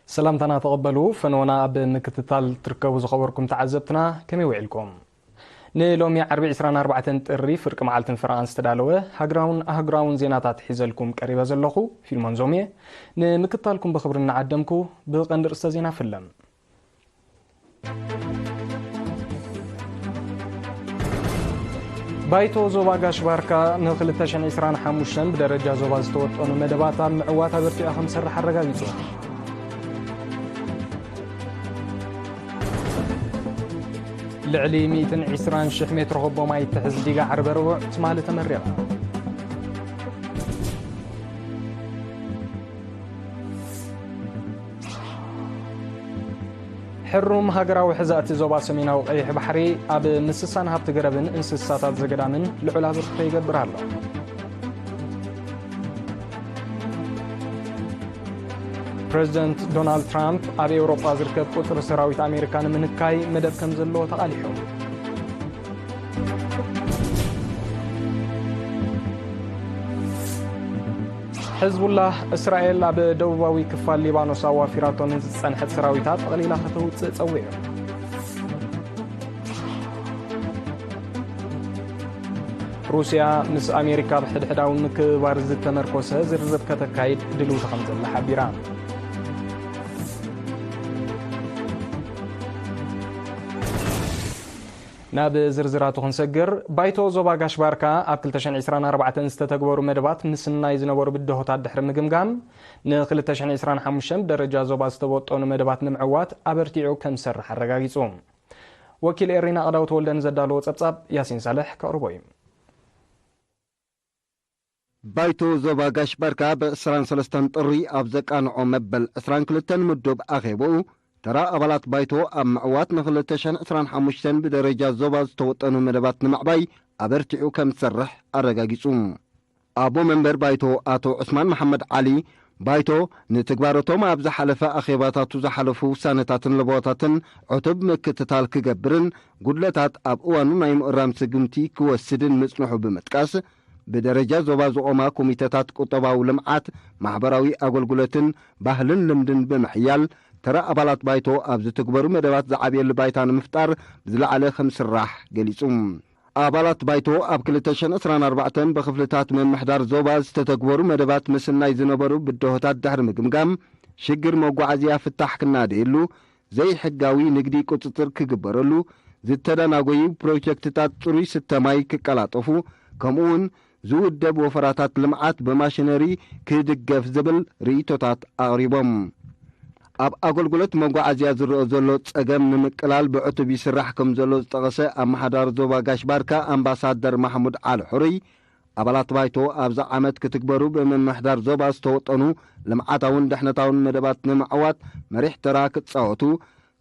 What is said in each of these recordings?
ሰላምታና ተቐበሉ። ፈነወና ኣብ ምክትታል ትርከቡ ዝኸበርኩም ተዓዘብትና ከመይ ውዒልኩም? ንሎሚ ዓርቢ ዕስራን ኣርባዕተን ጥሪ ፍርቂ መዓልትን ፈረቓን ዝተዳለወ ሃገራውን ኣህጉራውን ዜናታት ሒዘልኩም ቀሪበ ዘለኹ ፊልሞን ዞምየ። ንምክትታልኩም ብኽብሪ እናዓደምኩ ብቐንዲ ርእስተ ዜና ፍለም። ባይቶ ዞባ ጋሽ ባርካ ን ክልተ ሽሕን ዕስራን ሓሙሽተን ብደረጃ ዞባ ዝተወጠኑ መደባት ኣብ ምዕዋት ኣበርቲዑ ከም ዝሰርሕ ኣረጋጊጹ። ልዕሊ ሚእትን ዕስራን ሽሕ ሜትሮ ኩቦ ማይ እትሕዝ ዲጋ ዓርበ ረቡዕ ትማሊ ተመሪቓ። ሕሩም ሃገራዊ ሕዛእቲ ዞባ ሰሜናዊ ቀይሕ ባሕሪ ኣብ ምስሳን ሃብቲ ገረብን እንስሳታት ዘገዳምን ልዑል ኣበርክቶ ይገብር ኣሎ። ፕሬዚደንት ዶናልድ ትራምፕ ኣብ ኤውሮጳ ዝርከብ ቁጽሪ ሰራዊት ኣሜሪካ ንምንካይ መደብ ከም ዘለዎ ተቓሊሑ። ሕዝቡላህ፣ እስራኤል ኣብ ደቡባዊ ክፋል ሊባኖስ ኣዋፊራቶ ንዝጸንሐት ሰራዊታ ጠቕሊላ ከተውጽእ ጸዊዑ። ሩስያ ምስ ኣሜሪካ ኣብ ሕድሕዳዊ ምክብባር ዝተመርኮሰ ዝርርብ ከተካይድ ድልውቲ ከም ዘላ ሓቢራ። ናብ ዝርዝራቱ ክንሰግር፣ ባይቶ ዞባ ጋሽ ባርካ ኣብ ክልተ ሽሕን ዕስራን ኣርባዕተን ዝተተግበሩ መደባት ምስናይ ዝነበሩ ብድሆታት ድሕሪ ምግምጋም፣ ን ክልተ ሽሕን ዕስራን ሓሙሽተን ብደረጃ ዞባ ዝተወጠኑ መደባት ንምዕዋት ኣበርቲዑ ከም ዝሰርሕ ኣረጋጊጹ። ወኪል ኤሪና ቀዳውት ወልደ ንዘዳለዎ ጸብጻብ ያሲን ሳልሕ ከቕርቦ እዩ። ባይቶ ዞባ ጋሽ ባርካ ብ ዕስራን ሰለስተን ጥሪ ኣብ ዘቃንዖ መበል ዕስራን ክልተን ምዱብ ኣኼብኡ፣ ተራ ኣባላት ባይቶ ኣብ ምዕዋት ን ክልተ ሽሕን ዕስራን ሓሙሽተን ብደረጃ ዞባ ዝተወጠኑ መደባት ንምዕባይ ኣበርቲዑ ከም ዝሰርሕ ኣረጋጊጹ። ኣቦ መንበር ባይቶ ኣቶ ዑስማን መሓመድ ዓሊ፣ ባይቶ ንትግባረቶም ኣብ ዝሓለፈ ኣኼባታቱ ዝሓለፉ ውሳነታትን ለበዋታትን ዕቱብ ምክትታል ክገብርን ጉድለታት ኣብ እዋኑ ናይ ምእራም ስጉምቲ ክወስድን ምጽንሑ ብምጥቃስ፣ ብደረጃ ዞባ ዝቖማ ኮሚተታት ቁጠባዊ ልምዓት፣ ማሕበራዊ ኣገልግሎትን ባህልን ልምድን ብምሕያል፣ ተራ ኣባላት ባይቶ ኣብ ዝትግበሩ መደባት ዝዓብየሉ ባይታ ንምፍጣር ብዝለዓለ ከም ዝስራሕ ገሊጹ። ኣባላት ባይቶ ኣብ ክልተ ሽሕን ዕስራን ኣርባዕተን ብክፍልታት ምምሕዳር ዞባ ዝተተግበሩ መደባት ምስናይ ዝነበሩ ብድሆታት ድሕሪ ምግምጋም፣ ሽግር መጓዓዝያ ፍታሕ ክናደየሉ፣ ዘይሕጋዊ ንግዲ ቁጽጽር ክግበረሉ፣ ዝተደናጎዩ ፕሮጀክትታት ጽሩይ ስተ ማይ ክቀላጠፉ፣ ከምኡውን ዝውደብ ወፈራታት ልምዓት ብማሽነሪ ክድገፍ ዝብል ርእይቶታት ኣቕሪቦም። ኣብ ኣገልግሎት መጓዓዝያ ዝረአ ዘሎ ጸገም ንምቅላል ብዕቱብ ይስራሕ ከም ዘሎ ዝጠቐሰ ኣመሓዳሪ ዞባ ጋሽ ባርካ ኣምባሳደር ማሕሙድ ዓሊ ሕሩይ፣ ኣባላት ባይቶ ኣብዚ ዓመት ክትግበሩ ብምምሕዳር ዞባ ዝተወጠኑ ልምዓታውን ድሕነታውን መደባት ንምዕዋት መሪሕ ተራ ክጻወቱ፣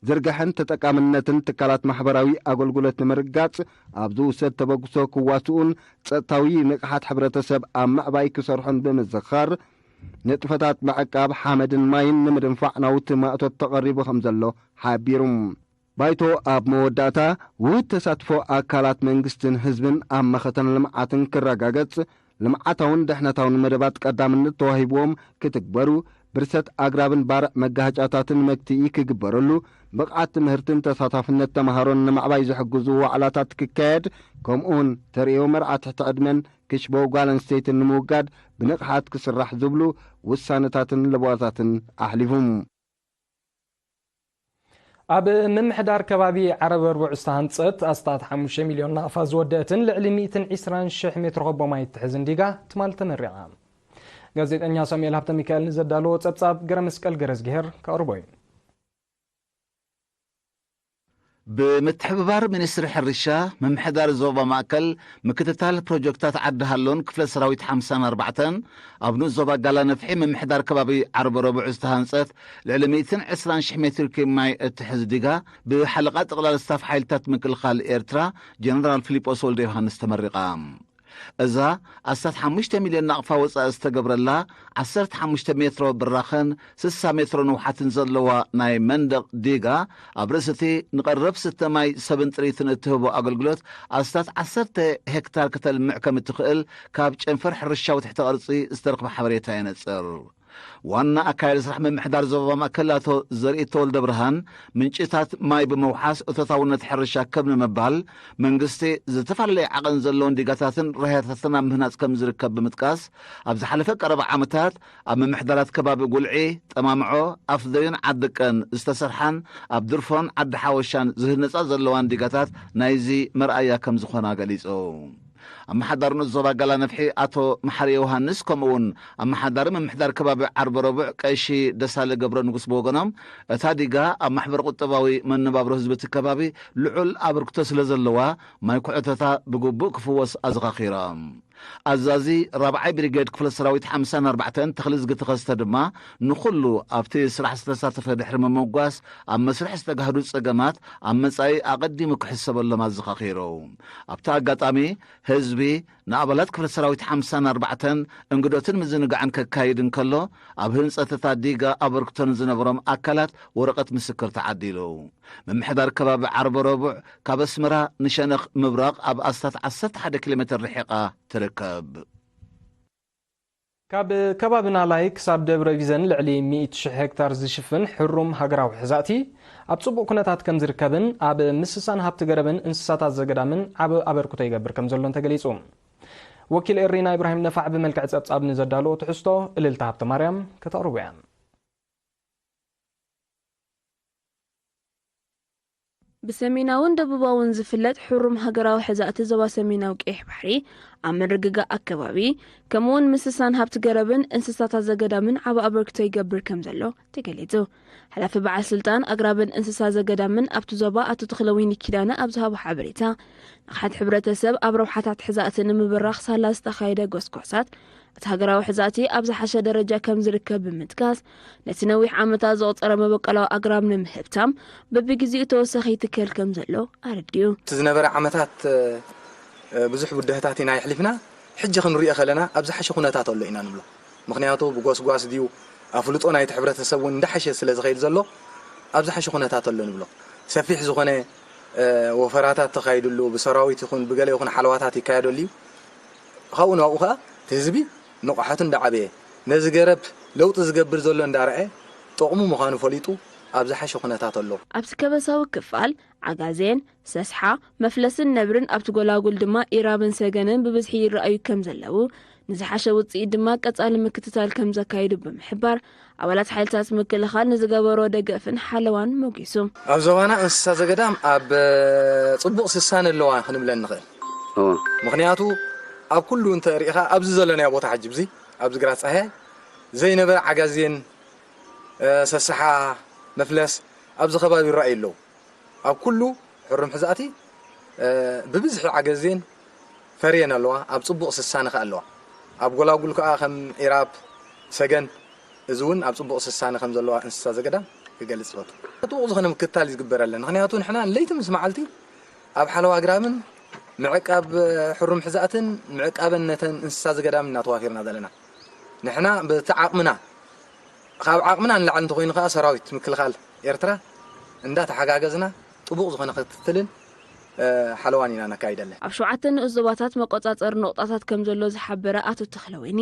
ዝርግሐን ተጠቃምነትን ትካላት ማሕበራዊ ኣገልግሎት ንምርግጋጽ ኣብ ዝውሰድ ተበግሶ ክዋስኡን ጸጥታዊ ንቕሓት ሕብረተሰብ ኣብ ምዕባይ ክሰርሑን ብምዝኻር፣ ንጥፈታት ምዕቃብ ሓመድን ማይን ንምድንፋዕ ናውቲ ማእቶት ተቐሪቡ ከም ዘሎ ሓቢሩ። ባይቶ ኣብ መወዳእታ፣ ውሁድ ተሳትፎ ኣካላት መንግስትን ህዝብን ኣብ መኸተን ልምዓትን ክረጋገጽ፣ ልምዓታውን ድሕነታውን መደባት ቀዳምነት ተዋሂብዎም ክትግበሩ፣ ብርሰት ኣግራብን ባርዕ መጋሃጫታትን መግትኢ ክግበረሉ፣ ብቕዓት ትምህርትን ተሳታፍነት ተምሃሮን ንምዕባይ ዝሕግዙ ዋዕላታት ክካየድ፣ ከምኡውን ተርእዮ መርዓ ትሕቲ ዕድመን ክሽቦ ጓል ኣንስተይትን ንምውጋድ ብንቕሓት ክስራሕ ዝብሉ ውሳነታትን ለበዋታትን ኣሕሊፉ። ኣብ ምምሕዳር ከባቢ ዓረብ ኣርቡዕ ዝተሃንጸት ኣስታት ሓሙሽተ ሚልዮን ናቕፋ ዝወደአትን ልዕሊ ሚእትን ዕስራን ሽሕ ሜትሮ ኩቦ ማይ እትሕዝን ዲጋ ትማል ተመሪቓ። ጋዜጠኛ ሳሙኤል ሃብተ ሚካኤል ንዘዳለዎ ጸብጻብ ገረ መስቀል ገረዝግሄር ከቕርቦ እዩ። ብምትሕብባር ሚኒስትሪ ሕርሻ፣ ምምሕዳር ዞባ ማእከል፣ ምክትታል ፕሮጀክታት ዓዲ ሃሎን ክፍለ ሰራዊት ሓምሳን ኣርባዕተን፣ ኣብ ንኡስ ዞባ ጋላ ነፍሒ ምምሕዳር ከባቢ ዓርበ ረቡዕ ዝተሃንጸት ልዕሊ ሚእትን ዕስራን ሽሕ ሜትር ኪዩብ ማይ እትሕዝ ዲጋ ብሓለቓ ጠቕላሊ ስታፍ ሓይልታት ምክልኻል ኤርትራ ጀነራል ፊሊጶስ ወልደ ዮሃንስ ተመሪቓ። እዛ ኣስታት ሓሙሽተ ሚልዮን ናቕፋ ወጻኢ ዝተገብረላ ዓሰርተ ሓሙሽተ ሜትሮ ብራኸን ስሳ ሜትሮ ንውሓትን ዘለዋ ናይ መንደቕ ዲጋ ኣብ ርእሲ እቲ ንቐረብ ስተ ማይ ሰብን ጥሪትን እትህቦ ኣገልግሎት ኣስታት ዓሰርተ ሄክታር ከተልምዕ ከም እትኽእል ካብ ጨንፈር ሕርሻዊ ትሕተ ቅርጺ ዝተረኽበ ሓበሬታ የነጽር። ዋና ኣካያዲ ስራሕ ምምሕዳር ዞባ ማእከል ኣቶ ዘርኢ ተወልደ ብርሃን፣ ምንጭታት ማይ ብምውሓስ እቶታውነት ሕርሻ ከብ ንምባል መንግስቲ ዝተፈላለየ ዓቐን ዘለዎን ዲጋታትን ራህያታትን ኣብ ምህናፅ ከም ዝርከብ ብምጥቃስ፣ ኣብ ዝሓለፈ ቀረባ ዓመታት ኣብ ምምሕዳራት ከባቢ ጉልዒ፣ ጠማምዖ፣ ኣፍደዩን ዓዲ ቀን ዝተሰርሓን ኣብ ድርፎን ዓዲ ሓወሻን ዝህነፃ ዘለዋን ዲጋታት ናይዚ መርኣያ ከም ዝኾና ገሊፁ። ኣመሓዳሪ ንኡስ ዞባ ጋላ ነፍሒ ኣቶ መሓሪ ዮሃንስ፣ ከምኡ እውን ኣመሓዳሪ ምምሕዳር ከባቢ ዓርበ ረቡዕ ቀሺ ደሳለ ገብረ ንጉስ ብወገኖም፣ እታ ዲጋ ኣብ ማሕበረ ቁጠባዊ መነባብሮ ህዝቢ እቲ ከባቢ ልዑል ኣበርክቶ ስለ ዘለዋ፣ ማይ ኩዕቶታ ብግቡእ ክፍወስ ኣዘኻኺሮም። ኣዛዚ ራብዓይ ብሪጌድ ክፍለ ሰራዊት ሓምሳን ኣርባዕተን ተኽልዝጊ ተኸስተ ድማ፣ ንኹሉ ኣብቲ ስራሕ ዝተሳተፈ ድሕሪ ምምጓስ፣ ኣብ መስርሕ ዝተጋህዱ ጸገማት ኣብ መጻኢ ኣቐዲሙ ክሕሰበሎም ኣዘኻኺሩ። ኣብቲ ኣጋጣሚ፣ ህዝቢ ንኣባላት ክፍለ ሰራዊት ሓምሳን ኣርባዕተን እንግዶትን ምዝንጋዕን ከካይድ እንከሎ፣ ኣብ ህንጸት እታ ዲጋ ኣበርክቶ ንዝነበሮም ኣካላት ወረቐት ምስክር ተዓዲሉ። ምምሕዳር ከባቢ ዓርበ ረቡዕ ካብ ኣስመራ ንሸነኽ ምብራቕ ኣብ ኣስታት ዓሰርተ ሓደ ኪሎ ሜትር ርሒቓ ትርከብ። ካብ ከባቢ ናላይ ክሳብ ደብረ ቢዘን ልዕሊ ሚእቲ ሽሕ ሄክታር ዝሽፍን ሕሩም ሃገራዊ ሕዛእቲ ኣብ ጽቡቕ ኩነታት ከም ዝርከብን ኣብ ምስሳን ሃብቲ ገረብን እንስሳታት ዘገዳምን ዓቢ ኣበርክቶ ይገብር ከም ዘሎን ተገሊጹ። ወኪል ኤሪና ኢብራሂም ነፋዕ ብመልክዕ ጸብጻብ ንዘዳለዎ ትሕዝቶ እልልታ ሃብተ ማርያም ከተቕርቦ እያ። ብሰሜናውን ደቡባውን ዝፍለጥ ሕሩም ሃገራዊ ሕዛእቲ ዞባ ሰሜናዊ ቀይሕ ባሕሪ ኣብ ምርግጋእ ኣከባቢ፣ ከምኡውን ምስሳን ሃብቲ ገረብን እንስሳታት ዘገዳምን ዓቢ ኣበርክቶ ይገብር ከም ዘሎ ተገሊጹ። ሓላፊ በዓል ስልጣን ኣግራብን እንስሳ ዘገዳምን ኣብቲ ዞባ ኣቶ ተኽለወይኒ ኪዳነ ኣብ ዝሃቦ ሓበሬታ፣ ንቕሓት ሕብረተሰብ ኣብ ረብሓታት ሕዛእቲ ንምብራኽ ሳላ ዝተኻየደ ጎስጓሳት፣ እቲ ሃገራዊ ሕዛእቲ ኣብ ዝሓሸ ደረጃ ከም ዝርከብ ብምጥቃስ፣ ነቲ ነዊሕ ዓመታት ዘቑጸረ መበቆላዊ ኣግራብ ንምህብታም በብግዜኡ ተወሳኺ ይትከል ከም ዘሎ ኣረዲኡ። እቲ ዝነበረ ዓመታት፣ እ፣ ብዙሕ ብድሆታት ኢና የሕሊፍና። ሕጂ ክንሪኦ ከለና ኣብ ዝሓሸ ኩነታት ኣሎ ኢና ንብሎ። ምኽንያቱ ብጎስጓስ ድዩ፣ ኣፍልጦ ናይቲ ሕብረተሰብ እውን እንዳሓሸ ስለ ዝኸይድ ዘሎ፣ ኣብ ዝሓሸ ኩነታት ኣሎ ንብሎ። ሰፊሕ ዝኾነ፣ እ፣ ወፈራታት ተኻይድሉ፣ ብሰራዊት ይኹን ብገለ ይኹን ሓለዋታት ይካየደሉ እዩ። ካብኡ ናብኡ ኸኣ እቲ ህዝቢ ንቕሓቱ እንዳዓበየ፣ ነዚ ገረብ ለውጢ ዝገብር ዘሎ እንዳረኣየ፣ ጥቕሙ ምዃኑ ፈሊጡ ኣብ ዝሓሸ ኩነታት ኣሎ። ኣብቲ ከበሳዊ ክፋል፣ ዓጋዜን፣ ሰስሓ፣ መፍለስን ነብርን ኣብቲ ጎላጉል ድማ ኢራብን ሰገንን ብብዝሒ ይረኣዩ ከም ዘለዉ፣ ንዝሓሸ ውጽኢት ድማ ቀጻሊ ምክትታል ከም ዘካይዱ ብምሕባር፣ ኣባላት ሓይልታት ምክልኻል ንዝገበሮ ደገፍን ሓለዋን ሞጊሱ። ኣብ ዞባና እንስሳ ዘገዳም ኣብ፣ እ፣ ጽቡቕ ስሳነ ኣለዋ ክንብለን ንኽእል። እወ። ምኽንያቱ ኣብ ኩሉ እንተ ርኢኻ ኣብዚ ዘለናዮ ቦታ ሕጂ፣ ኣብዚ፣ ኣብዚ ግራት ጻህያይ ዘይነበረ ዓጋዜን፣ እ፣ ሰስሓ፣ መፍለስ ኣብዚ ከባቢ ይረኣዩ ኣለዉ። ኣብ ኩሉ ሕሩም ሕዛእቲ፣ እ፣ ብብዝሒ ዓገዜን ፈርየን ኣለዋ፣ ኣብ ጽቡቕ ስሳነ ከኣ ኣለዋ። ኣብ ጎላጉል ከኣ ከም ዒራብ፣ ሰገን፣ እዚ እውን ኣብ ጽቡቕ ስሳነ ከም ዘለዋ እንስሳ ዘገዳም ክገልጽ ይፈቱ። ጥቡቕ ዝኾነ ምክትታል ዝግበረለን። ምኽንያቱ ንሕና ለይቲ ምስ መዓልቲ ኣብ ሓለዋ ኣግራብን ምዕቃብ ሕሩም ሕዛእትን ምዕቃበን ነተን እንስሳ ዘገዳም እናተዋፊርና ዘለና። ንሕና በቲ ዓቕምና፣ ካብ ዓቕምና ንላዕሊ እንተኾይኑ ከኣ ሰራዊት ምክልኻል ኤርትራ እንዳተሓጋገዝና ጥቡቕ ዝኾነ ክትትልን፣ እ፣ ሓለዋን ኢና ነካይደለን። ኣብ ሸውዓተ ንኡስ ዞባታት መቆጻጸሪ ነቑጣታት ከም ዘሎ ዝሓበረ ኣቶ ተኽለወይኒ፣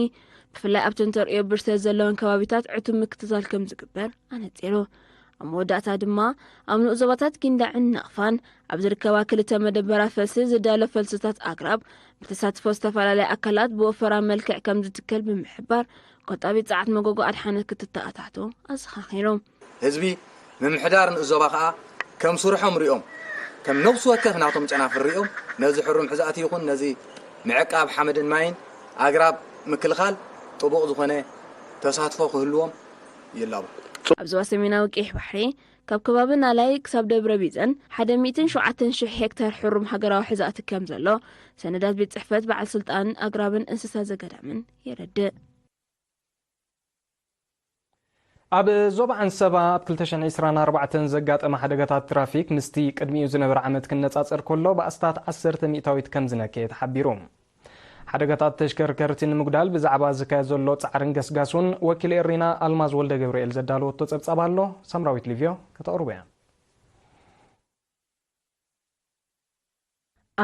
ብፍላይ ኣብተን ተርእዮ ብርሰት ዘለወን ከባቢታት ዕቱብ ምክትታል ከም ዝግበር ኣነጺሩ። ኣብ መወዳእታ ድማ፣ ኣብ ንኡስ ዞባታት ጊንዳዕን ናቕፋን ኣብ ዝርከባ ክልተ መደበራት ፈልሲ ዝዳሎ ፈልስታት ኣግራብ ብተሳትፎ ዝተፈላለያ ኣካላት ብወፈራ መልክዕ ከም ዝትከል ብምሕባር፣ ቆጣቢ ጸዓት መጎጎ ኣድሓነት ክትተኣታቶ ኣዘኻኺሩ። ህዝቢ ምምሕዳር ንኡስ ዞባ ከኣ ከም ስርሖም ሪኦም፣ ከም ነፍሲ ወከፍ ናቶም ጨናፍር ሪኦም፣ ነዚ ሕሩም ሕዛእቲ ይኹን ነዚ ምዕቃብ ሓመድን ማይን ኣግራብ ምክልኻል ጥቡቕ ዝኾነ ተሳትፎ ክህልዎም ይላቦ። ኣብ ዞባ ሰሜናዊ ቀይሕ ባሕሪ፣ ካብ ከባቢ ናላይ ክሳብ ደብረ ቢዘን ሓደ ሚእትን ሸውዓተን ሽሕ ሄክታር ሕሩም ሃገራዊ ሕዛእቲ ከም ዘሎ ሰነዳት ቤት ጽሕፈት በዓል ስልጣን ኣግራብን እንስሳ ዘገዳምን የረድእ። ኣብ ዞባ ዓንሰባ ኣብ ክልተ ሽሕን ዕስራን ኣርባዕተን ዘጋጠመ ሓደጋታት ትራፊክ ምስቲ ቅድሚኡ ዝነበረ ዓመት ክነጻጸር ከሎ ብኣስታት ዓሰርተ ሚእታዊት ከም ዝነከየ ተሓቢሩ። ሓደጋታት ተሽከርከርቲ ንምጉዳል ብዛዕባ ዝካየድ ዘሎ ጻዕርን ገስጋሱን ወኪል ኤሪና ኣልማዝ ወልደ ገብርኤል ዘዳለወቶ ጸብጻብ ኣሎ፣ ሳምራዊት ሊቭዮ ከተቕርቦ እያ።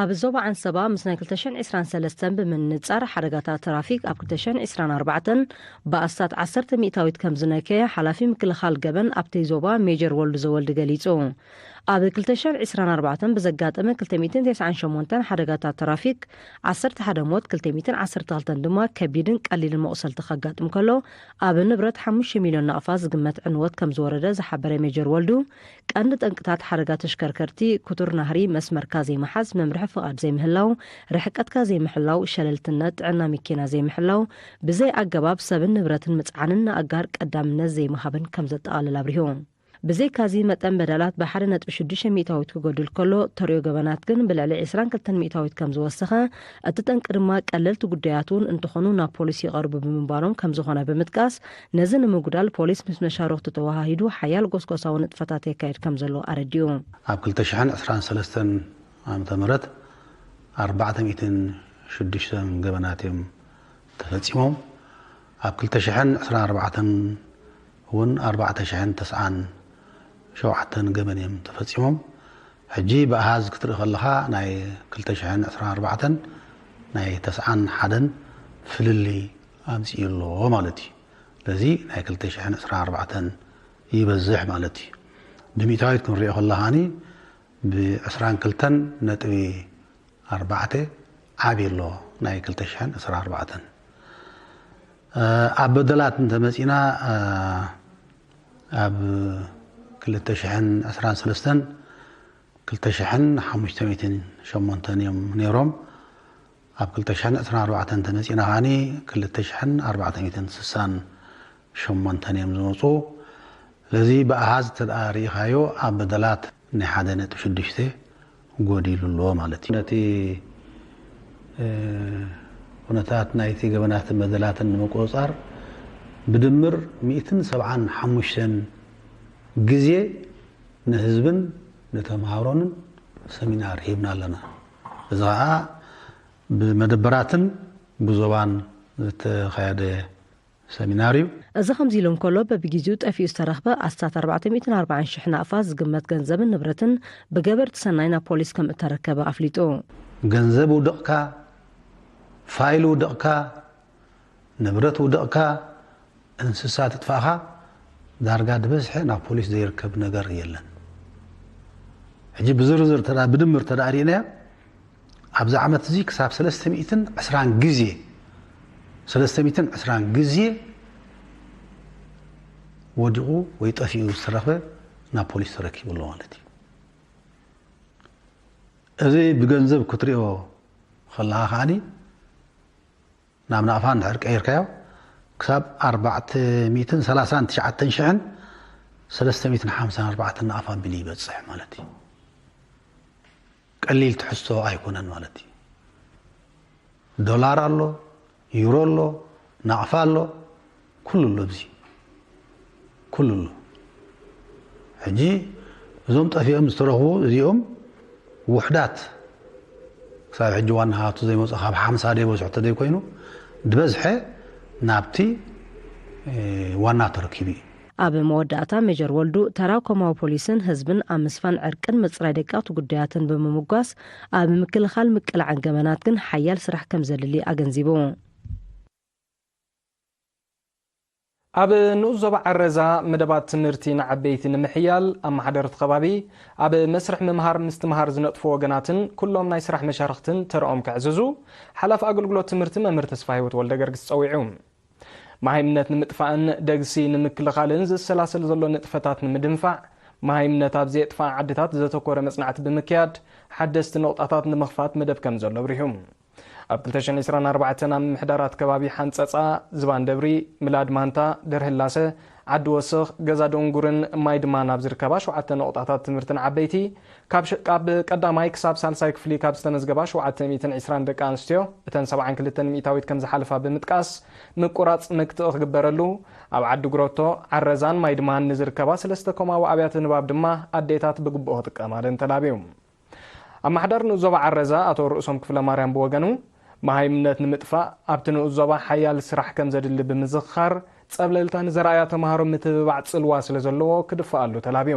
ኣብ ዞባ ዓንሰባ ምስ ናይ ክልተ ሽሕን ዕስራን ሰለስተን ብምንጻር ሓደጋታት ትራፊክ ኣብ ክልተ ሽሕን ዕስራን ኣርባዕተን ብኣስታት ዓሰርተ ሚእታዊት ከም ዝነከየ ሓላፊ ምክልኻል ገበን ኣብቲ ዞባ ሜጀር ወልዱ ዘወልድ ገሊጹ። ኣብ ክልተ ሽሕን ዕስራን ኣርባዕተን ብዘጋጠመ ክልተ ሚእትን ተስዓን ሸሞንተን ሓደጋታት ትራፊክ ዓሰርተ ሓደ ሞት፣ ክልተ ሚእትን ዓሰርተ ክልተን ድማ ከቢድን ቀሊልን መቑሰልቲ ከጋጥም ከሎ፣ ኣብ ንብረት ሓሙሽተ ሚልዮን ናቕፋ ዝግመት ዕንወት ከም ዝወረደ ዝሓበረ ሜጀር ወልዱ፣ ቀንዲ ጠንቅታት ሓደጋ ተሽከርከርቲ ክቱር ናህሪ፣ መስመርካ ዘይምሓዝ፣ መምርሒ ፍቓድ ዘይምህላው፣ ርሕቀትካ ዘይምሕላው፣ ሸለልትነት፣ ጥዕና መኪና ዘይምሕላው፣ ብዘይ ኣገባብ ሰብን ንብረትን ምጽዓንን ንኣጋር ቀዳምነት ዘይምሃብን ከም ዘጠቓልል ኣብሪሁ። ብዘይካዚ መጠን በደላት ብሓደ ነጥቢ ሽዱሽተ ሚእታዊት ክጎድል ከሎ፣ ተሪኦ ገበናት ግን ብልዕሊ ዕስራን ክልተን ሚእታዊት ከም ዝወሰኸ፣ እቲ ጠንቂ ድማ ቀለልቲ ጉዳያት እውን እንተኾኑ ናብ ፖሊስ ይቐርቡ ብምንባሮም ከም ዝኾነ ብምጥቃስ፣ ነዚ ንምጉዳል ፖሊስ ምስ መሻርኽቱ ተወሃሂዱ ሓያል ጎስጎሳዊ ንጥፈታት የካይድ ከም ዘሎ ኣረዲኡ። ኣብ ክልተ ሽሕን ዕስራን ሰለስተን ዓመተ ምህረት ኣርባዕተ ሚእትን ሽዱሽተን ገበናት እዮም ተፈጺሞም። ኣብ ክልተ ሽሕን ዕስራን ኣርባዕተን እውን ኣርባዕተ ሽሕን ተስዓን ሸውዓተን ገበን እዮም ተፈጺሞም። ሕጂ ብኣሃዝ ክትርኢ ከለኻ ናይ ክልተ ሽሕን ዕስራን ኣርባዕተን ናይ ተስዓን ሓደን ፍልልይ ኣምጺኡ ኣሎ ማለት እዩ። ስለዚ ናይ ክልተ ሽሕን ዕስራን ኣርባዕተን ይበዝሕ ማለት እዩ። ብሚእታዊት ክንሪኦ ከለኻኒ ብዕስራን ክልተን ነጥቢ ኣርባዕተ ዓብዪ ኣሎ ናይ ክልተ ሽሕን ዕስራን ኣርባዕተን። እ፣ ኣብ በደላት እንተመጺና፣ እ፣ ኣብ ክልተ ሽሕን ዕስራን ሰለስተን ክልተ ሽሕን ሓሙሽተ ሚእትን ሸሞንተን እዮም ነይሮም። ኣብ ክልተ ሽሕን ዕስራን ኣርባዕተን እንተመጺና ኸኣኒ ክልተ ሽሕን ኣርባዕተ ሚእትን ስሳን ሸሞንተን እዮም ዝመጹ። ስለዚ ብኣሃዝ እንተ ደኣ ርኢኻዮ ኣብ በደላት ናይ ሓደ ነጥቢ ሽዱሽተ ጎዲሉ ኣሎ ማለት እዩ። ነቲ፣ እ፣ ኩነታት ናይቲ ገበናትን በደላትን ንምቁጽጻር ብድምር ሚእትን ሰብዓን ሓሙሽተን ግዜ ንህዝብን ንተምሃሮንን ሰሚናር ሂብና ኣለና። እዚ ኸኣ ብመደበራትን ብዞባን ዝተኻየደ ሰሚናር እዩ። እዚ ከምዚ ኢሉ እንከሎ፣ በብግዜኡ ጠፊኡ ዝተረኽበ ኣስታት ኣርባዕተ ሚእትን ኣርባዓን ሽሕ ናቕፋ ዝግመት ገንዘብን ንብረትን ብገበርቲ ሰናይ ናብ ፖሊስ ከም እተረከበ ኣፍሊጡ። ገንዘብ ውድቕካ፣ ፋይል ውድቕካ፣ ንብረት ውድቕካ፣ እንስሳ ትጥፋእኻ፣ ዳርጋ ዝበዝሐ ናብ ፖሊስ ዘይርከብ ነገር የለን። ሕጂ ብዝርዝር ተዳ-፣ ብድምር ተዳ ርኢናዮ፣ ኣብዚ ዓመት እዚ ክሳብ ሰለስተ ሚእትን ዕስራን ግዜ፣ ሰለስተ ሚእትን ዕስራን ግዜ ወዲቑ ወይ ጠፊኡ ዝተረኽበ ናብ ፖሊስ ተረኪቡ ኣሎ ማለት እዩ። እዚ ብገንዘብ ክትሪኦ ከለኻ ከኣኒ ናብ ናቕፋ እንድሕር ቀይርካዮ፣ ክሳብ ኣርባዕተ ሚእትን ሰላሳን ትሽዓተን ሽሕን ሰለስተ ሚእትን ሓምሳን ኣርባዕተን ናቕፋ ቢል ይበጽሕ ማለት እዩ። ቀሊል ትሕዝቶ ኣይኮነን ማለት እዩ። ዶላር ኣሎ፣ ዩሮ ኣሎ፣ ናቕፋ ኣሎ፣ ኩሉ ኣሎ፣ ኣብዚ ኩሉ ኣሎ። ሕጂ እዞም ጠፊኦም ዝተረኽቡ እዚኦም ውሕዳት፣ ክሳብ ሕጂ ዋና ሃቱ ዘይመፁ፣ ካብ ሓምሳ ደይ በዝሑ ተደይ ኮይኑ፣ ዝበዝሐ ናብቲ፣ እ፣ ዋና ተረኪቡ እዩ። ኣብ መወዳእታ ሜጀር ወልዱ፣ ተራ ኮማዊ ፖሊስን ህዝብን ኣብ ምስፋን ዕርቅን ምፅራይ ደቀቕቲ ጉዳያትን ብምምጓስ፣ ኣብ ምክልኻል ምቅላዕን ገበናት ግን ሓያል ስራሕ ከም ዘድሊ ኣገንዚቡ። ኣብ ንኡስ ዞባ ዓረዛ መደባት ትምህርቲ ንዓበይቲ ንምሕያል፣ ኣመሓደርቲ ከባቢ ኣብ መስርሕ ምምሃር ምስትምሃር ዝነጥፉ ወገናትን ኩሎም ናይ ስራሕ መሻርኽትን ተረኦም ከዕዝዙ፣ ሓላፊ ኣገልግሎት ትምህርቲ መምህር ተስፋሂወት ወልደገርግስ ጸዊዑ። መሃይምነት ንምጥፋእን ደግሲ ንምክልኻልን ዝሰላሰል ዘሎ ንጥፈታት ንምድንፋዕ፣ መሃይምነት ኣብ ዘየጥፍኣ ዓድታት ዘተኮረ መጽናዕቲ ብምክያድ፣ ሓደስቲ ነቑጣታት ንምኽፋት መደብ ከም ዘሎ ኣብሪሁ። ኣብ ክልተ ሽሕን ዕስራን ኣርባዕተን ኣብ ምምሕዳራት ከባቢ ሓንጸጻ፣ ዝባን ደብሪ፣ ምላድ ማንታ፣ ደርህላሰ፣ ዓዲ ወስኽ፣ ገዛ ደንጉርን ማይ ድማን ኣብ ዝርከባ ሸውዓተ ነቑጣታት ትምህርቲ ንዓበይቲ፣ ካብ ሸ-፣ ካብ ቀዳማይ ክሳብ ሳልሳይ ክፍሊ ካብ ዝተመዝገባ ሸውዓተ ሚእትን ዕስራን ደቂ ኣንስትዮ፣ እተን ሰብዓን ክልተን ሚእታዊት ከም ዝሓለፋ ብምጥቃስ፣ ምቁራጽ መክትኢ ክግበረሉ፣ ኣብ ዓዲ ጉረቶ፣ ዓረዛን ማይ ድማን ንዝርከባ ሰለስተ ኮማዊ ኣብያተ ንባብ ድማ ኣዴታት ብግቡእ ክጥቀማለን ተላብዩ። ኣመሓዳሪ ንኡስ ዞባ ዓረዛ ኣቶ ርእሶም ክፍለ ማርያም ብወገኑ፣ መሃይምነት ንምጥፋእ ኣብቲ ንኡስ ዞባ ሓያል ስራሕ ከም ዘድሊ ብምዝኽኻር፣ ጸብለልታ ንዘርኣያ ተምሃሮ ምትብባዕ ጽልዋ ስለ ዘለዎ ክድፈኣሉ ተላብዩ።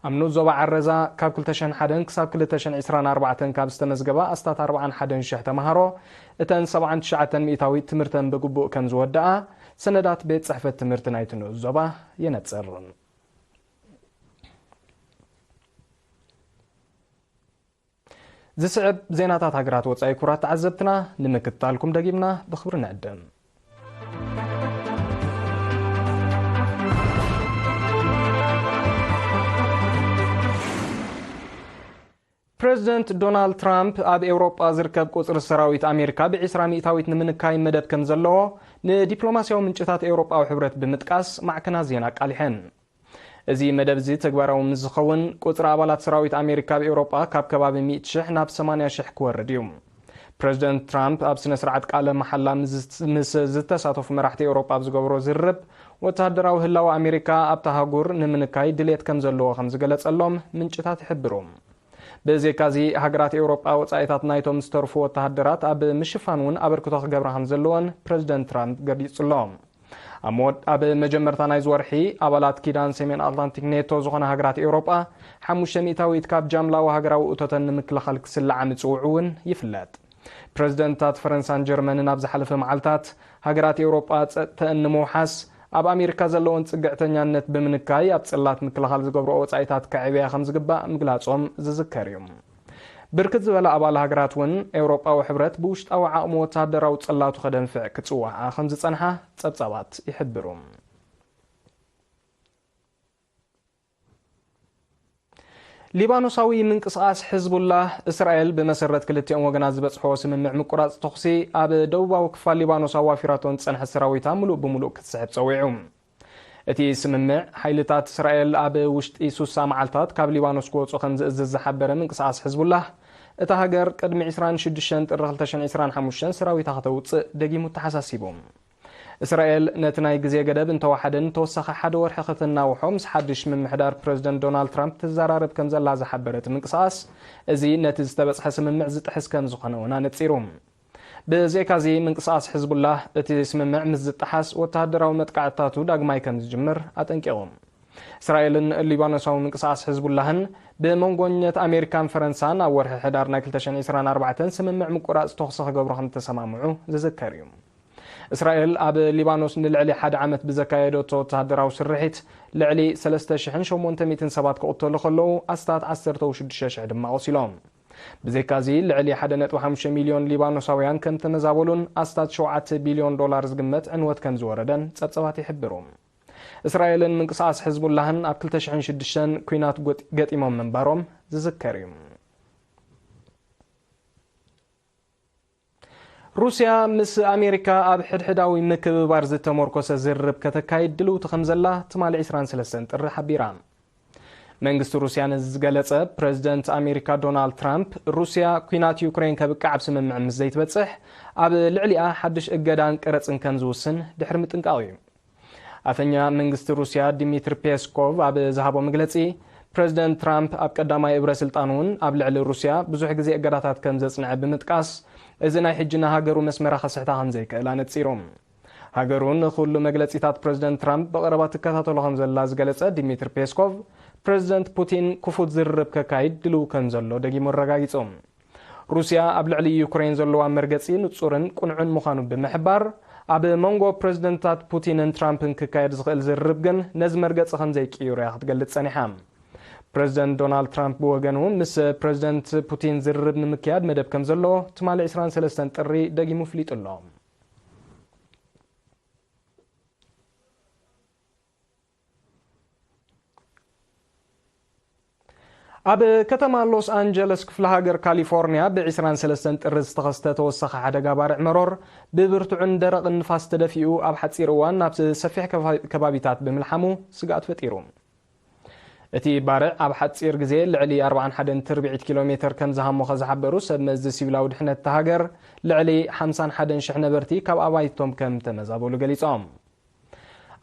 ኣብ ንኡስ ዞባ ዓረዛ ካብ ክልተ ሽሕን ሓደን ክሳብ ክልተ ሽሕን ዕስራን ኣርባዕተን ካብ ዝተመዝገባ ኣስታት ኣርባዓን ሓደን ሽሕ ተምሃሮ፣ እተን ሰብዓን ትሽዓተን ሚእታዊት ትምህርተን ብግቡእ ከም ዝወደኣ ሰነዳት ቤት ጽሕፈት ትምህርቲ ናይቲ ንኡስ ዞባ የነጽር። ዝስዕብ ዜናታት ሃገራት ወጻኢ፣ ክቡራት ተዓዘብትና፣ ንምክትታልኩም ደጊምና ብኽብሪ ንዕድም። ፕረዚደንት ዶናልድ ትራምፕ ኣብ ኤውሮጳ ዝርከብ ቁጽሪ ሰራዊት ኣሜሪካ ብዒስራ ሚእታዊት ንምንካይ መደብ ከም ዘለዎ ንዲፕሎማስያዊ ምንጭታት ኤውሮጳዊ ሕብረት ብምጥቃስ ማዕከናት ዜና ኣቃሊሐን። እዚ መደብ እዚ ተግባራዊ ምስ ዝኸውን፣ ቁጽሪ ኣባላት ሰራዊት ኣሜሪካ ኣብ ኤውሮጳ ካብ ከባቢ ሚእቲ ሽሕ ናብ ሰማንያ ሽሕ ክወርድ እዩ። ፕረዚደንት ትራምፕ ኣብ ስነ ስርዓት ቃለ መሓላ ምስ ምስ ዝተሳተፉ መራሕቲ ኤውሮጳ ኣብ ዝገበሮ ዝርርብ፣ ወተሃደራዊ ህላወ ኣሜሪካ ኣብታ ኣህጉር ንምንካይ ድሌት ከም ዘለዎ ከም ዝገለጸሎም ምንጭታት ይሕብሩ። ብዘይካዚ፣ ሃገራት ኤውሮጳ ወጻኢታት ናይቶም ዝተርፉ ወተሃደራት ኣብ ምሽፋን እውን ኣበርክቶ ክገብራ ከም ዘለወን ፕረዚደንት ትራምፕ ገሊጹ ኣሎ። ኣብ መወድ-፣ ኣብ መጀመርታ ናይዚ ወርሒ፣ ኣባላት ኪዳን ሰሜን ኣትላንቲክ ኔቶ ዝኾና ሃገራት ኤውሮጳ፣ ሓሙሽተ ሚእታዊት ካብ ጃምላዊ ሃገራዊ እቶተን ንምክልኻል ክስለዓ ምጽውዑ እውን ይፍለጥ። ፕረዚደንታት ፈረንሳን ጀርመንን ኣብ ዝሓለፈ መዓልታት፣ ሃገራት ኤውሮጳ ጸጥተአን ንምውሓስ፣ ኣብ ኣሜሪካ ዘለወን ጽግዕተኛነት ብምንካይ፣ ኣብ ጽላት ምክልኻል ዝገብርኦ ወጻኢታት ከዕብያ ከም ዝግባእ ምግላጾም ዝዝከር እዩ። ብርክት ዝበላ ኣባል ሃገራት እውን፣ ኤውሮጳዊ ሕብረት ብውሽጣዊ ዓቕሚ ወተሃደራዊ ጽላቱ ከደንፍዕ ክጽውዓ ከም ዝጸንሓ ጸብጻባት ይሕብሩ። ሊባኖሳዊ ምንቅስቓስ ሕዝቡላህ፣ እስራኤል ብመሰረት ክልቲኦም ወገናት ዝበጽሖ ስምምዕ ምቁራጽ ተኹሲ፣ ኣብ ደቡባዊ ክፋል ሊባኖስ ኣዋፊራቶ ዝጸንሐት ሰራዊታ ምሉእ ብምሉእ ክትስሕብ ጸዊዑ። እቲ ስምምዕ፣ ሓይልታት እስራኤል ኣብ ውሽጢ ሱሳ መዓልታት ካብ ሊባኖስ ክወጹ ከም ዝእዝዝ ዝሓበረ ምንቅስቓስ ሕዝቡላህ፣ እታ ሃገር ቅድሚ ዕስራን ሽዱሽተን ጥሪ ክልተ ሽሕን ዕስራን ሓሙሽተን ሰራዊታ ከተውጽእ ደጊሙ ተሓሳሲቡ። እስራኤል ነቲ ናይ ግዜ ገደብ እንተወሓደን ተወሳኺ ሓደ ወርሒ ከተናውሖ ምስ ሓድሽ ምምሕዳር ፕረዚደንት ዶናልድ ትራምፕ ትዘራረብ ከም ዘላ ዝሓበረ እቲ ምንቅስቓስ፣ እዚ ነቲ ዝተበጽሐ ስምምዕ ዝጥሕስ ከም ዝኾነ እውን ኣነጺሩ። ብዘይካዚ፣ ምንቅስቓስ ሕዝቡላህ እቲ ስምምዕ ምስ ዝጠሓስ፣ ወተሃደራዊ መጥቃዕትታቱ ዳግማይ ከም ዝጅምር ኣጠንቂቑ። እስራኤልን ሊባኖሳዊ ምንቅስቓስ ሕዝቡላህን ብመንጎኝነት ኣሜሪካን ፈረንሳን ኣብ ወርሒ ሕዳር ናይ ክልተ ሽሕን ዕስራን ኣርባዕተን ስምምዕ ምቁራጽ ተኹሲ ክገብሩ ከም ዝተሰማምዑ ዝዝከር እዩ። እስራኤል ኣብ ሊባኖስ ንልዕሊ ሓደ ዓመት ብዘካየደቶ ወተሃደራዊ ስርሒት ልዕሊ ሰለስተ ሽሕን ሸሞንተ ሚእትን ሰባት ክቕተሉ ከለዉ፣ ኣስታት ዓሰርተ ሽዱሽተ ሽሕ ድማ ቆሲሎም። ብዘይካዚ፣ ልዕሊ ሓደ ነጥቢ ሓሙሽተ ሚልዮን ሊባኖሳውያን ከም ተመዛበሉን ኣስታት ሸውዓተ ቢልዮን ዶላር ዝግመት ዕንወት ከም ዝወረደን ጸብጻባት ይሕብሩ። እስራኤልን ምንቅስቓስ ሕዝቡላህን ኣብ ክልተ ሽሕን ሽዱሽተን ኲናት ጎጥ-፣ ገጢሞም ምንባሮም ዝዝከር እዩ። ሩስያ ምስ ኣሜሪካ ኣብ ሕድሕዳዊ ምክብባር ዝተመርኮሰ ዝርርብ ከተካይድ ድልውቲ ከም ዘላ ትማሊ ዕስራን ሰለስተን ጥሪ ሓቢራ። መንግስቲ ሩስያ ነዚ ዝገለጸ፣ ፕረዚደንት ኣሜሪካ ዶናልድ ትራምፕ፣ ሩስያ ኲናት ዩክሬን ከብቅዕ ኣብ ስምምዕ ምስ ዘይትበጽሕ፣ ኣብ ልዕሊኣ ሓድሽ እገዳን ቀረጽን ከም ዝውስን ድሕሪ ምጥንቃቑ እዩ። ኣፈኛ መንግስቲ ሩስያ ዲሚትሪ ፔስኮቭ ኣብ ዝሃቦ መግለጺ፣ ፕረዚደንት ትራምፕ ኣብ ቀዳማይ እብረ ስልጣኑ እውን ኣብ ልዕሊ ሩስያ ብዙሕ ግዜ እገዳታት ከም ዘጽንዐ ብምጥቃስ፣ እዚ ናይ ሕጂ ንሃገሩ መስመራ ከስሕታ ከም ዘይክእል ኣነጺሩ። ሃገሩ ንኹሉ መግለጺታት ፕረዚደንት ትራምፕ ብቐረባ ትከታተሎ ከም ዘላ ዝገለጸ ዲሚትሪ ፔስኮቭ፣ ፕረዚደንት ፑቲን ክፉት ዝርርብ ከካይድ ድልው ከም ዘሎ ደጊሙ ኣረጋጊጹ። ሩስያ ኣብ ልዕሊ ዩክሬን ዘለዋ መርገጺ ንጹርን ቅኑዕን ምዃኑ ብምሕባር፣ ኣብ መንጎ ፕረዚደንታት ፑቲንን ትራምፕን ክካየድ ዝኽእል ዝርርብ ግን ነዚ መርገጺ ከም ዘይቅይሮ እያ ክትገልጽ ጸኒሓ። ፕረዚደንት ዶናልድ ትራምፕ ብወገኑ፣ ምስ ፕረዚደንት ፑቲን ዝርርብ ንምክያድ መደብ ከም ዘለዎ ትማሊ ዕስራን ሰለስተን ጥሪ ደጊሙ ኣፍሊጡ ኣሎ። ኣብ ከተማ ሎስ ኣንጀለስ ክፍለ ሃገር ካሊፎርኒያ ብ ዕስራን ሰለስተን ጥሪ ዝተኸስተ ተወሳኺ ሓደጋ ባርዕ መሮር፣ ብብርቱዕን ደረቕን ንፋስ ተደፊኡ ኣብ ሓጺር እዋን ናብ ሰፊሕ ከባ-፣ ከባቢታት ብምልሓሙ ስግኣት ፈጢሩ። እቲ ባርዕ ኣብ ሓጺር ግዜ ልዕሊ ኣርባዓን ሓደን ትርብዒት ኪሎ ሜተር ከም ዝሃሞኸ ዝሓበሩ ሰብ መዚ ሲቪላዊ ድሕነት እታ ሃገር፣ ልዕሊ ሓምሳን ሓደን ሽሕ ነበርቲ ካብ ኣባይቶም ከም ተመዛበሉ ገሊጾም።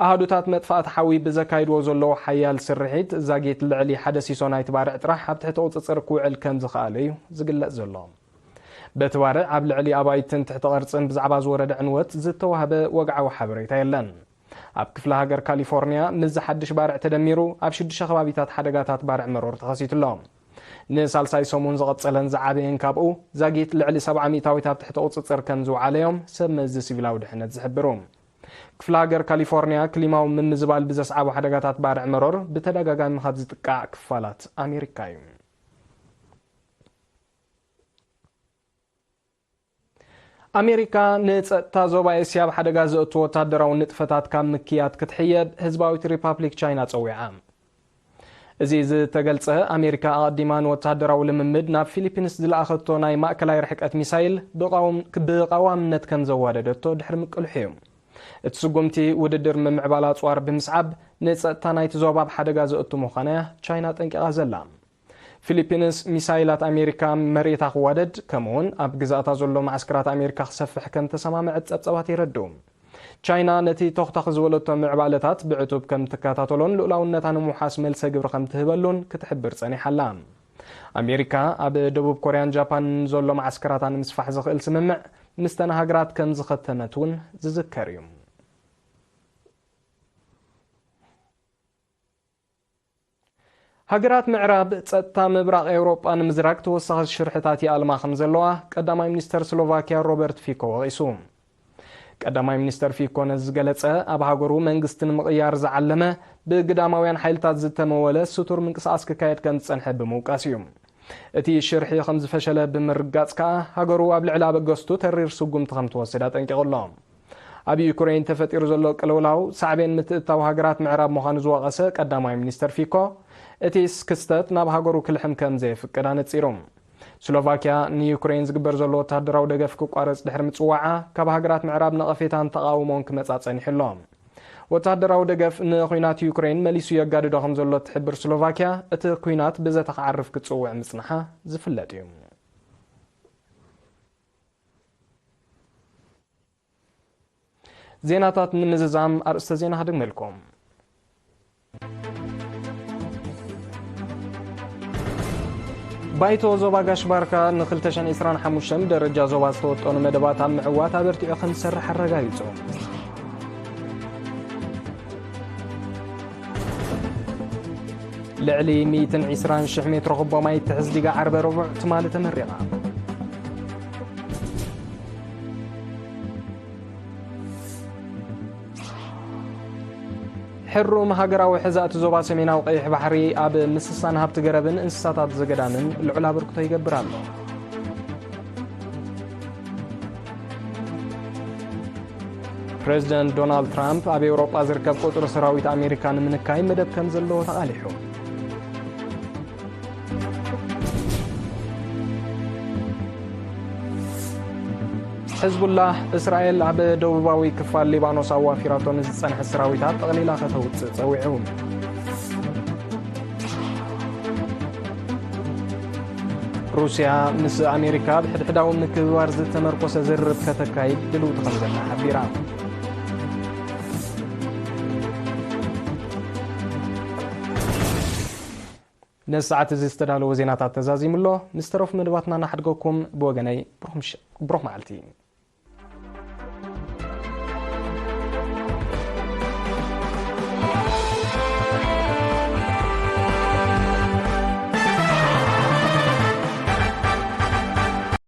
ኣሃዱታት መጥፋእቲ ሓዊ ብዘካይድዎ ዘለዉ ሓያል ስርሒት፣ ዛጊት ልዕሊ ሓደ ሲሶ ናይቲ ባርዕ ጥራሕ ኣብ ትሕቲ ቁጽጽር ክውዕል ከም ዝኸኣለ እዩ ዝግለጽ ዘሎ። በቲ ባርዕ ኣብ ልዕሊ ኣባይትን ትሕቲ ቅርጽን ብዛዕባ ዝወረደ ዕንወት ዝተዋህበ ወግዓዊ ሓበሬታ የለን። ኣብ ክፍለ ሃገር ካሊፎርኒያ፣ ምስዚ ሓድሽ ባርዕ ተደሚሩ፣ ኣብ ሽዱሽተ ከባቢታት ሓደጋታት ባርዕ መሮር ተኸሲቱ ኣሎ። ንሳልሳይ ሰሙን ዝቐጸለን ዝዓበየን ካብኡ፣ ዛጊት ልዕሊ ሰብዓ ሚእታዊት ኣብ ትሕቲ ቁጽጽር ከም ዝውዓለ እዮም ሰብ መዚ ሲቪላዊ ድሕነት ዝሕብሩ። ክፍለ ሃገር ካሊፎርኒያ፣ ክሊማዊ ምምዝባል ብዘስዓቡ ሓደጋታት ባርዕ መሮር ብተደጋጋሚ ካብ ዝጥቃዕ ክፋላት ኣሜሪካ እዩ። ኣሜሪካ፣ ንጸጥታ ዞባ ኤስያ ኣብ ሓደጋ ዘእቱ ወታደራዊ ንጥፈታት ካብ ምክያድ ክትሕየብ ህዝባዊት ሪፓብሊክ ቻይና ጸዊዓ። እዚ ዝተገልጸ፣ ኣሜሪካ ኣቐዲማ ንወታደራዊ ልምምድ ናብ ፊሊፒንስ ዝለኣኸቶ ናይ ማእከላይ ርሕቀት ሚሳይል ብቓውም-፣ ብቐዋምነት ከም ዘዋደደቶ ድሕሪ ምቅልሑ እዩ። እቲ ስጉምቲ፣ ውድድር ምምዕባል ኣጽዋር ብምስዓብ፣ ንጸጥታ ናይቲ ዞባ ኣብ ሓደጋ ዘእቱ ምዃና እያ ቻይና ጠንቂቓ ዘላ። ፊሊፒንስ፣ ሚሳይላት ኣሜሪካ መሬታ ክዋደድ፣ ከምኡውን ኣብ ግዛእታ ዘሎ መዓስከራት ኣሜሪካ ክሰፍሕ ከም ተሰማምዐት ጸብጻባት የረድኡ። ቻይና፣ ነቲ ተኹተኽ ዝበለቶ ምዕባለታት ብዕቱብ ከም ትከታተሎን ልኡላውነታ ንምውሓስ መልሰ ግብሪ ከም ትህበሉን ክትሕብር ጸኒሓ ኣላ። ኣሜሪካ፣ ኣብ ደቡብ ኮርያን ጃፓንን ዘሎ መዓስከራታ ንምስፋሕ ዝኽእል ስምምዕ ምስተን ሃገራት ከም ዝኸተመት እውን ዝዝከር እዩ። ሃገራት ምዕራብ፣ ጸጥታ ምብራቕ ኤውሮጳ ንምዝራግ ተወሳኺ ሽርሕታት ይኣልማ ከም ዘለዋ ቀዳማይ ሚኒስተር ስሎቫኪያ ሮበርት ፊኮ ወቒሱ። ቀዳማይ ሚኒስተር ፊኮ ነዚ ዝገለጸ፣ ኣብ ሃገሩ መንግስቲ ንምቕያር ዝዓለመ፣ ብግዳማውያን ሓይልታት ዝተመወለ ስቱር ምንቅስቓስ ክካየድ ከም ዝጸንሐ ብምውቃስ እዩ። እቲ ሽርሒ ከም ዝፈሸለ ብምርጋጽ ከኣ፣ ሃገሩ ኣብ ልዕሊ ኣበገስቱ ተሪር ስጉምቲ ከም ትወስድ ኣጠንቂቑ ኣሎ። ኣብ ዩክሬን ተፈጢሩ ዘሎ ቅልውላው ሳዕቤን ምትእትታው ሃገራት ምዕራብ ምዃኑ ዝወቐሰ ቀዳማይ ሚኒስተር ፊኮ፣ እቲ ክስተት ናብ ሃገሩ ክልሕም ከም ዘየፍቅድ ኣነጺሩ። ስሎቫኪያ፣ ንዩክሬን ዝግበር ዘሎ ወተሃደራዊ ደገፍ ክቋረጽ ድሕሪ ምጽዋዓ፣ ካብ ሃገራት ምዕራብ ነቐፌታን ተቓውሞን ክመጻ ጸኒሑ ኣሎ። ወተሃደራዊ ደገፍ ንኹናት ዩክሬን መሊሱ የጋድዶ ከም ዘሎ እትሕብር ስሎቫኪያ፣ እቲ ኲናት ብዘተ ክዓርፍ ክትጽውዕ ምጽንሓ ዝፍለጥ እዩ። ዜናታት ንምዝዛም ኣርእስተ ዜና ክደግመልኩም። ባይቶ ዞባ ጋሽ ባርካ ን ክልተ ሽሕን ዕስራን ሓሙሽተን ደረጃ ዞባ ዝተወጠኑ መደባት ኣብ ምዕዋት ኣበርቲዑ ከም ዝሰርሕ ኣረጋጊጹ። ልዕሊ ሚእትን ዕስራን ሽሕ ሜትሮ ኩቦ ማይ እትሕዝ ዲጋ ዓርበ ረቡዕ ትማሊ ተመሪቓ። ሕሩም ሃገራዊ ሕዛእቲ ዞባ ሰሜናዊ ቀይሕ ባሕሪ ኣብ ምስሳን ሃብቲ ገረብን እንስሳታት ዘገዳምን ልዑል ኣበርክቶ ይገብር ኣሎ። ፕሬዚደንት ዶናልድ ትራምፕ ኣብ ኤውሮጳ ዝርከብ ቁጽሪ ሰራዊት ኣሜሪካ ንምንካይ መደብ ከም ዘለዎ ተቓሊሑ። ሕዝቡላህ፣ እስራኤል ኣብ ደቡባዊ ክፋል ሊባኖስ ኣዋፊራቶ ንዝጸንሐ ሰራዊታ ጠቕሊላ ከተውጽእ ጸዊዑ። ሩስያ፣ ምስ ኣሜሪካ ኣብ ሕድሕዳዊ ምክብባር ዝተመርኮሰ ዝርርብ ከተካይድ ድልውቲ ከም ዘላ ሓቢራ። ነዚ ሰዓት እዚ ዝተዳለወ ዜናታት ተዛዚሙ ኣሎ። ምስ ተረፉ መደባትና እናሓድገኩም፣ ብወገነይ ብሩኽ ምሽ-፣ ብሩኽ መዓልቲ።